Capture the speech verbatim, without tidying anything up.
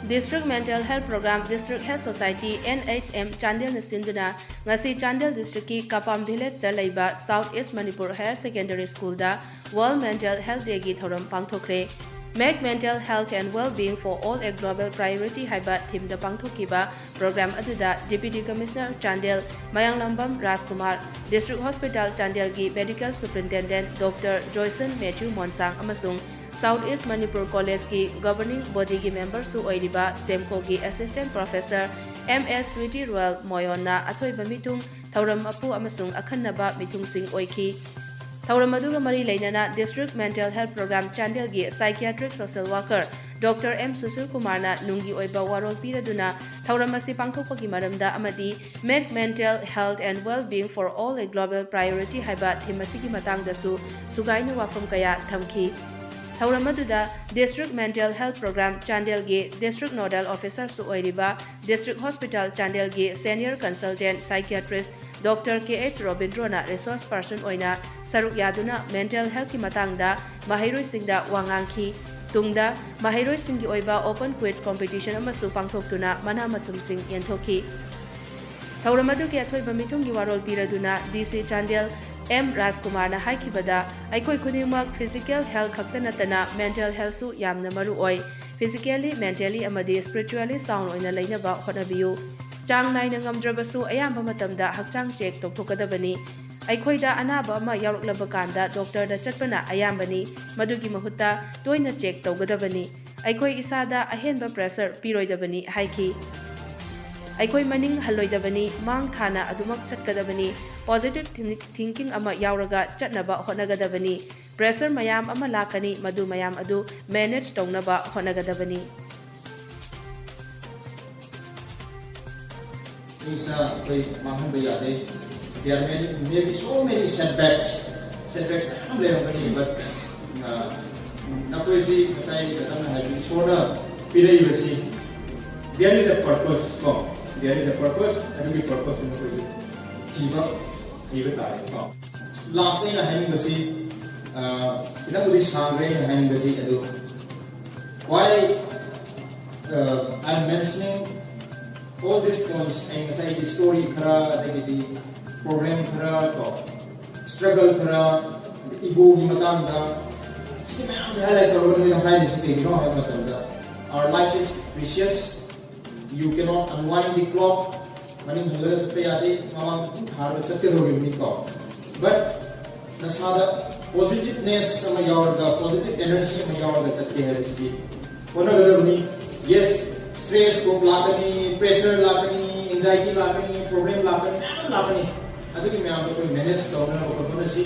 District Mental Health Program, District Health Society, N H M, ꯆꯥꯟꯗꯦꯜꯅ ꯁꯤꯟꯗꯨꯅ ꯉꯁꯤ ꯆꯥꯟꯗꯦꯜ districtꯀꯤ ꯀꯄꯥꯝ villageꯇ ꯂꯩꯕ South East Manipur Higher Secondary Schoolꯗ World Mental Health Dayꯒꯤ ꯊꯧꯔꯝ ꯄꯥꯡꯊꯣꯛꯈ꯭ꯔꯦ꯫ Make mental health and well-being for all a global priority ꯍꯥꯏꯕ themeꯗ ꯄꯥꯡꯊꯣꯛꯈꯤꯕ program ꯑꯗꯨꯗ Deputy Commissioner Chandel ꯃꯌꯥꯡꯂꯝꯕꯝ ꯔꯥꯖꯀꯨꯃꯥꯔ, District Hospital ꯆꯥꯟꯗꯦꯜꯒꯤ Medical Superintendent Doctor ꯖꯣꯏꯁꯟ Matthew ꯃꯣꯟꯁꯥꯡ ꯑꯃꯁꯨꯡ South East Manipur Collegeꯀꯤ Governing Bodyꯒꯤ memberꯁꯨ ꯑꯣꯏꯔꯤꯕ ꯁꯦꯝꯀꯣꯒꯤ Assistant Professor M S Sweety Royal ꯃꯣꯌꯣꯟꯅ ꯑꯊꯣꯏꯕ ꯃꯤꯊꯨꯡ, ꯊꯧꯔꯝ ꯃꯄꯨ ꯑꯃꯁꯨꯡ ꯑꯈꯟꯅꯕ ꯃꯤꯊꯨꯡꯁꯤꯡ ꯑꯣꯏꯈꯤ꯫ ꯊꯧꯔꯝ ꯑꯗꯨꯒ ꯃꯔꯤ ꯂꯩꯅꯅ District Mental Health Program ꯆꯥꯟꯗꯦꯜꯒꯤ Psychiatric Social Worker Doctor M Sushil ꯀꯨꯃꯥꯔꯅ ꯅꯨꯡꯒꯤ ꯑꯣꯏꯕ ꯋꯥꯔꯣꯜ ꯄꯤꯔꯗꯨꯅ ꯊꯧꯔꯝ ꯑꯁꯤ ꯄꯥꯡꯊꯣꯛꯄꯒꯤ ꯃꯔꯝꯗ ꯑꯃꯗꯤ Make mental health and well-being for all a global priority ꯍꯥꯏꯕ theme ꯑꯁꯤꯒꯤ ꯃꯇꯥꯡꯗꯁꯨ ꯁꯨꯒꯥꯏꯅ ꯋꯥꯐꯝ ꯀꯌꯥ ꯊꯝꯈꯤ꯫ ꯊꯧꯔꯝ ꯑꯗꯨꯗ District Mental Health Program ꯆꯥꯟꯗꯦꯜꯒꯤ District Nodal Officerꯁꯨ ꯑꯣꯏꯔꯤꯕ District Hospital ꯆꯥꯟꯗꯦꯜꯒꯤ Senior Consultant Psychiatrist Doctor K H ꯔꯣꯕꯤꯟꯗ꯭ꯔꯣꯅ resource person ꯑꯣꯏꯅ ꯁꯔꯨꯛ ꯌꯥꯗꯨꯅ mental healthꯀꯤ ꯃꯇꯥꯡꯗ ꯃꯍꯩꯔꯣꯏꯁꯤꯡꯗ ꯋꯥ ꯉꯥꯡꯈꯤ꯫ ꯇꯨꯡꯗ ꯃꯍꯩꯔꯣꯏꯁꯤꯡꯒꯤ ꯑꯣꯏꯕ open quiz competition ꯑꯃꯁꯨ ꯄꯥꯡꯊꯣꯛꯇꯨꯅ ꯃꯅꯥ ꯃꯊꯨꯝꯁꯤꯡ ꯌꯦꯟꯊꯣꯛꯈꯤ꯫ ꯊꯧꯔꯝ ꯑꯗꯨꯒꯤ ꯑꯊꯣꯏꯕ ꯃꯤꯊꯨꯡꯒꯤ ꯋꯥꯔꯣꯜ ꯄꯤꯔꯗꯨꯅ D C ꯆꯥꯟꯗꯦꯜ M ꯔꯥꯖꯀꯨꯃꯥꯔꯅ ꯍꯥꯏꯈꯤꯕꯗ, ꯑꯩꯈꯣꯏ ꯈꯨꯗꯤꯡꯃꯛ physical health ꯈꯛꯇ ꯅꯠꯇꯅ mental healthꯁꯨ ꯌꯥꯝꯅ ꯃꯔꯨ ꯑꯣꯏ꯫ Physically, mentally ꯑꯃꯗꯤ spiritually sound ꯑꯣꯏꯅ ꯂꯩꯅꯕ ꯍꯣꯠꯅꯕꯤꯌꯨ꯫ ꯆꯥꯡ ꯅꯥꯏꯅ ꯉꯝꯗ꯭ꯔꯕꯁꯨ ꯑꯌꯥꯝꯕ ꯃꯇꯝꯗ ꯍꯛꯆꯥꯡ check ꯇꯧꯊꯣꯛꯀꯗꯕꯅꯤ꯫ ꯑꯩꯈꯣꯏꯗ ꯑꯅꯥꯕ ꯑꯃ ꯌꯥꯎꯔꯛꯂꯕ ꯀꯥꯟꯗ doctorꯗ ꯆꯠꯄꯅ ꯑꯌꯥꯝꯕꯅꯤ꯫ ꯃꯗꯨꯒꯤ ꯃꯍꯨꯠꯇ ꯇꯣꯏꯅ check ꯇꯧꯒꯗꯕꯅꯤ꯫ ꯑꯩꯈꯣꯏ ꯏꯁꯥꯗ ꯑꯍꯦꯟꯕ pressure ꯄꯤꯔꯣꯏꯗꯕꯅꯤ ꯍꯥꯏꯈꯤ꯫ ꯑꯩꯈꯣꯏ ꯃꯅꯤꯡ ꯍꯜꯂꯣꯏꯗꯕꯅꯤ, ꯃꯥꯡ ꯊꯥꯅ ꯑꯗꯨꯃꯛ ꯆꯠꯀꯗꯕꯅꯤ꯫ Positive thinking ꯑꯃ ꯌꯥꯎꯔꯒ ꯆꯠꯅꯕ ꯍꯣꯠꯅꯒꯗꯕꯅꯤ꯫ Pressure ꯃꯌꯥꯝ ꯑꯃ ꯂꯥꯛꯀꯅꯤ, ꯃꯗꯨ ꯃꯌꯥꯝ ꯑꯗꯨ manage ꯇꯧꯅꯕ ꯍꯣꯠꯅꯒꯗꯕꯅꯤ꯫ ꯄꯩꯁꯥ ꯑꯩꯈꯣꯏ ꯃꯥꯡꯍꯟꯕ ꯌꯥꯗꯦ꯫ There may, may be so many setbacks. Setbacks ꯃꯌꯥꯝ ꯂꯩꯔꯝꯒꯅꯤ, but, ꯑ, ꯅꯈꯣꯏꯁꯤ ꯉꯁꯥꯏ ꯀꯗꯝꯅ ꯍꯥꯏꯕ ꯏꯁꯣꯔꯅ ꯄꯤꯔꯛꯏꯕꯁꯤ, there is a purpose ꯀꯣ, there is a purpose, ꯑꯗꯨꯒꯤ purposeꯇꯨ ꯅꯈꯣꯏꯒꯤ ꯊꯤꯕ ꯍꯩꯕ ꯇꯥꯔꯦ ꯀꯣ꯫ Last ꯑꯩꯅ ꯍꯥꯏꯅꯤꯡꯕꯁꯤ, ꯑ, ꯈꯤꯇꯪꯕꯨꯗꯤ ꯁꯥꯡꯈ꯭ꯔꯦ ꯑꯩꯅ ꯍꯥꯏꯅꯤꯡꯕꯁꯤ, ꯑꯗꯨ ꯈ꯭ꯋꯥꯏ Uh, I'm mentioning all these points. ꯑꯩ ꯉꯁꯥꯏꯒꯤ story ꯈꯔ, ꯑꯗꯒꯤꯗꯤ problem ꯈꯔ, ꯀꯣ, struggle ꯈꯔ, ꯏꯒꯣꯒꯤ ꯃꯇꯥꯡꯗ, ꯁꯤ ꯃꯌꯥꯝꯁꯦ highlight ꯇꯧꯔꯒ ꯅꯣꯏꯅ ꯍꯥꯏꯔꯤꯁꯤ ꯀꯩꯒꯤꯅꯣ ꯍꯥꯏꯕ ꯃꯇꯝꯗ, our life is precious, you cannot unwind the clock. ꯃꯅꯤꯡ ꯍꯜꯂꯒ ꯆꯠꯄ ꯌꯥꯗꯦ, ꯃꯃꯥꯡ ꯑꯗꯨꯝ ꯊꯥꯔꯒ ꯆꯠꯀꯗꯧꯔꯤꯕꯅꯤꯀꯣ. But ꯅꯁꯥꯗ positiveness ꯑꯃ ꯌꯥꯎꯔꯒ, positive energy ꯑꯃ ꯌꯥꯎꯔꯒ ꯆꯠꯀꯦ ꯍꯥꯏꯕꯁꯤꯗꯤ ꯍꯣꯠꯅꯒꯗꯕꯅꯤ. Yes, stress ꯀꯣꯛ ꯂꯥꯛꯀꯅꯤ, pressure ꯂꯥꯛꯀꯅꯤ, anxiety ꯂꯥꯛꯀꯅꯤ, problem ꯂꯥꯛꯀꯅꯤ, ꯃꯌꯥꯝ ꯂꯥꯛꯀꯅꯤ. ꯑꯗꯨꯒꯤ ꯃꯌꯥꯝꯗꯣ ꯑꯩꯈꯣꯏ manage ꯇꯧꯅꯅꯕ ꯍꯣꯠꯅꯁꯤ.